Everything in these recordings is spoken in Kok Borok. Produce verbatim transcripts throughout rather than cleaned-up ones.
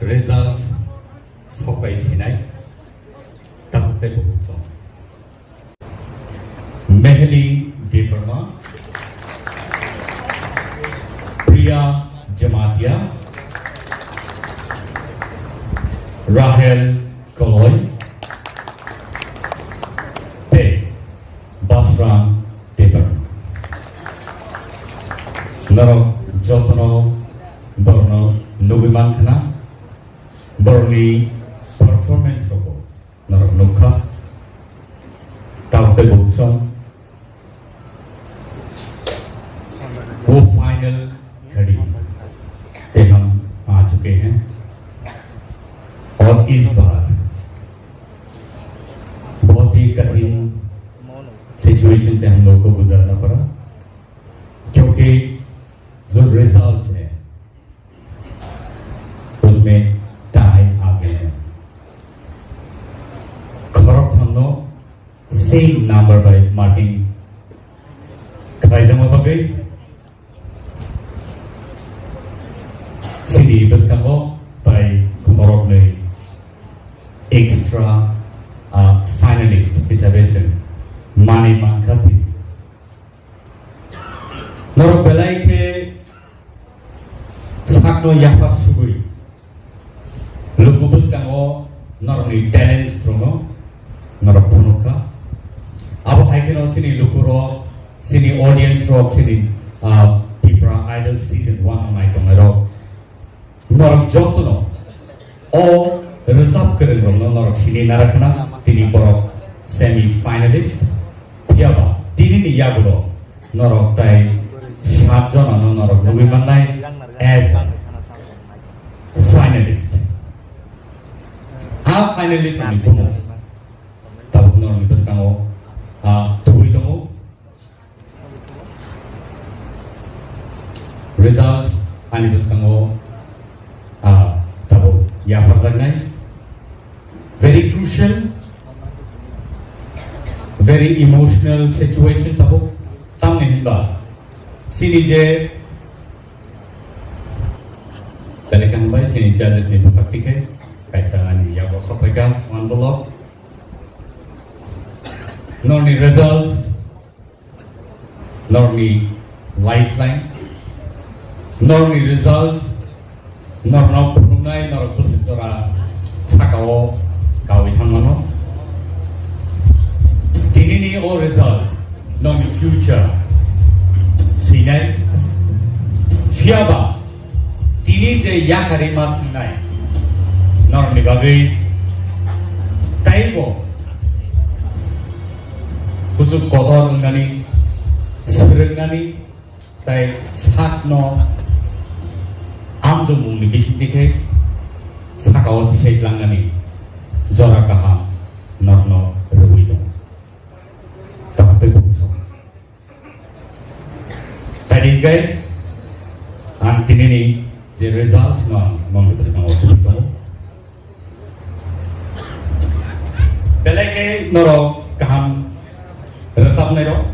Results sokbai sinai, takhuk tei bukhuk song. Meheli Debbarma, Priya Jamatia, Rahel Koloi, tei Basram Debbarma. Norok jotono borokno nugwi mankha na, borokni performance rogo norok nukha. Takhuk tei bukhuk song, वो फाइनल घड़ी पे हम आ चुके हैं और इस बार बहुत ही कठिन सिचुएशन से हम लोग को गुजरना पड़ा, क्योंकि जो रिजल्ट्स है उसमें टाई आ गए हैं। Khoroktham no same number by marking khlaijakma bagwi chini bwskango tai khoroknwi extra, ah, finalist hisabe se manwi mankha tini. Norok belai khe sakno yaphar sugwi luku bwskango norokni talents rokno norok phunukha. Abo hai kheno chini lukurok, chini audience rok, chini, ah, Tipra Idol season one no nai tongnai rok. Norok jotono o rwchap kwrwng rokno norok sini narakhna tini borok semi finalist. Phiya ba tini ni yagulo norok tai sat jona no norok nugwi mannai as finalist. A finalist ni bumo tabuk norok ni bwskango, ah, tubui tongo. Results ani bwskango, ah, tabuk yapharjaknai. Very crucial, very emotional situation tabuk. Tamni hinba chini je belai kaham bai chini judges ni bwkhak tikhe kaisa ani yago sokphaikha one block. Norni results, norni lifeline, norni results, norno phunuknai norok bwswk jora sakao kawi thangmano. Tinini o result norni future swinai. Phiya ba tini je yakarwi ma thangnai norokni bagwi taibo kuchuk kotor wngnani, swrwngnani tei sakno amjokmungni bisingtwi khe sakao tisai tlangnani jora kaham norokno rwui tongo. Tamo tei bukuso. Tadi hingke ang tinini je results no ang nongni bwskango tubui tongo. Belai khe norok kaham rwchapnai rok.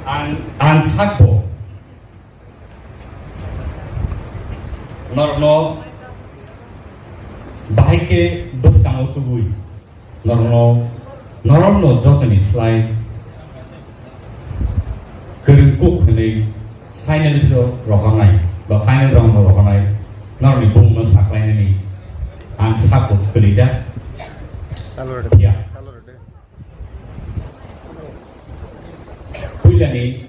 Ang, ang sakbo norokno bahai khe bwskango tubui norokno, norokno jotoni slai kwrwng kuk hwnwi finalist o rohornai ba final round o rohornai norokni bumungno saklainani ang sakbo kwrwijak. Phiya puilani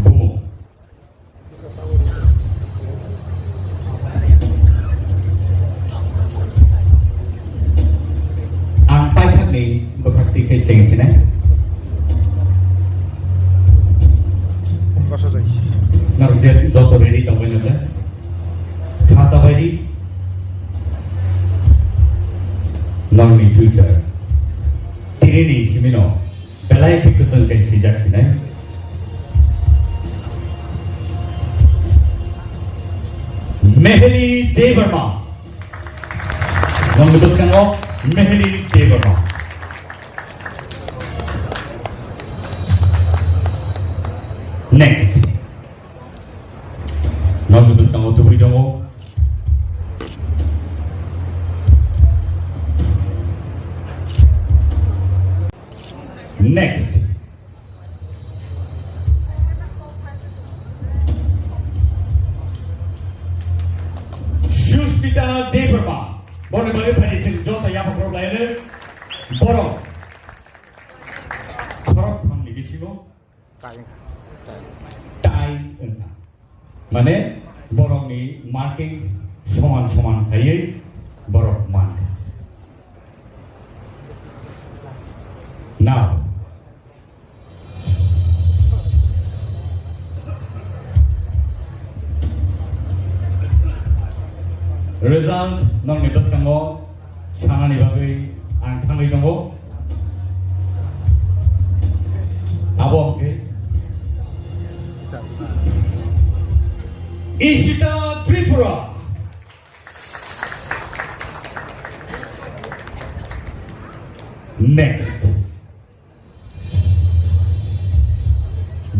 bumung. Ang paithakni bwkhak twi khe chengsinai. Norok je joto ready tongbai nang le. Kha ta bai di. Norokni future. Tini ni simi no. Belai khe kwchwng khe swijak sinai. Meheli Debbarma. Nongni bwskango Meheli Debbarma. Borokni bagwi phaidi chwng joto yapha khorok laino borok khorok thamni bisingo tie wngkha. Mane borokni marking soman soman khaiwi borok mankha. Now, result nokni bwskango sanani bagwi ang thangwi tongo. Abo hwnkhe Ishita Tripura. Next.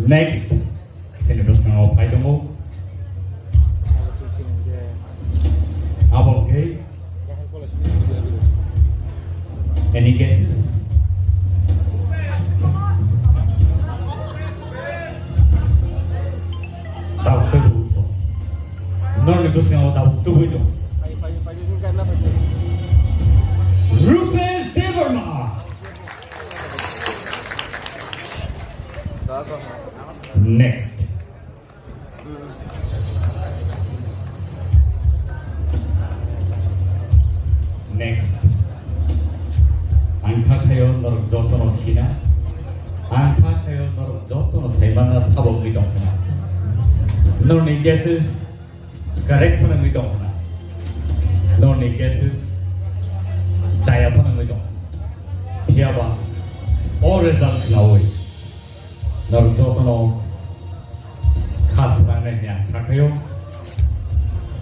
Next. Sini bwskango phai tongo. Abo hwnkhe any guesses? Tabuk tei bo uso. Norni bwskango tabuk tubui tongo. Rupesh Debbarma. Next. Next. Ang kha khayo norok jotono sina. Ang kha khayo norok jotono saimana sabo wngwi tongkhna. Norni guesses correct phano wngwi tongkhna. Norni guesses chaya phano wngwi tongkhna. Phiyaba o result khnaui norok jotono kha swnamnai hwnwi ang kha khayo.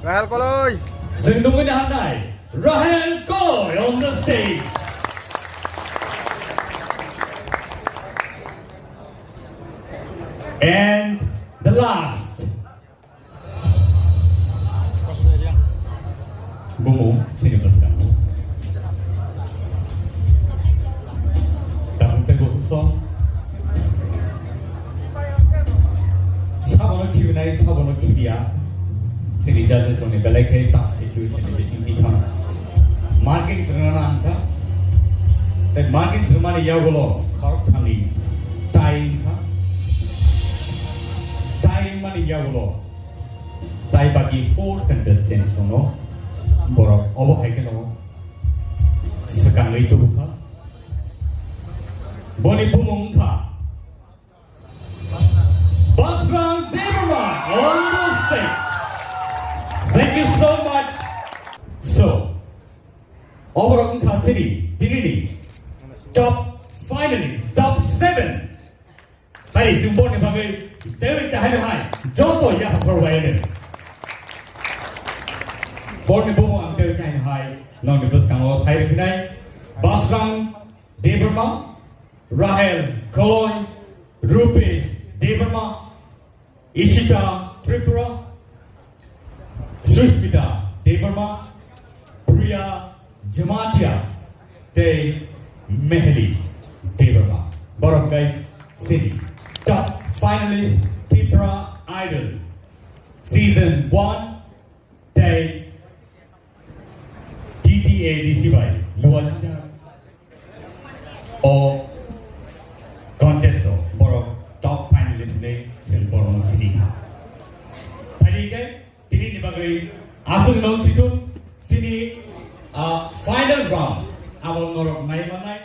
Rahel Koloi. Chwng nungwi naharnai Rahel Koloi on the stage. And the last. Bumung sini bwskango. Tabuk tei bo song. Sabono khibinai, sabono khibiya. Sini judges rokni belai khe tough situation ni bising twi phano marking rwna nang kha. Tei marking rwmani yagulo khorok thani tie wngkha. Tie wngmani yagulo tai baki four contestants tongo. Borok obo hai kheno swkangwi tubukha. Boni bumung wngkha Basrang Debbarma on the stage. Thank you so much. So, oborok wngkha chini tinini top finalist, top seven. Hai, chwng borni bagwi teiwi cha haino hai, joto yapha khorok bai ene. Borni bumung ang teiwi cha haino hai, nokni bwskango sai rwphinai, Basrang Debbarma, Rahel Koloi, Rupesh Debbarma, Ishita Tripura, Sushmita Debbarma, Priya Jamatia, tei Mehli Debbarma. Borok kai sini top finalist Tripura Idol season one tei T T A D C bai luajak o contest o borok top finalist hinwi chwng borokno sini kha. Phaidi khe tini ni bagwi aswk nong situng sini, ah, final round abo norok nai manai.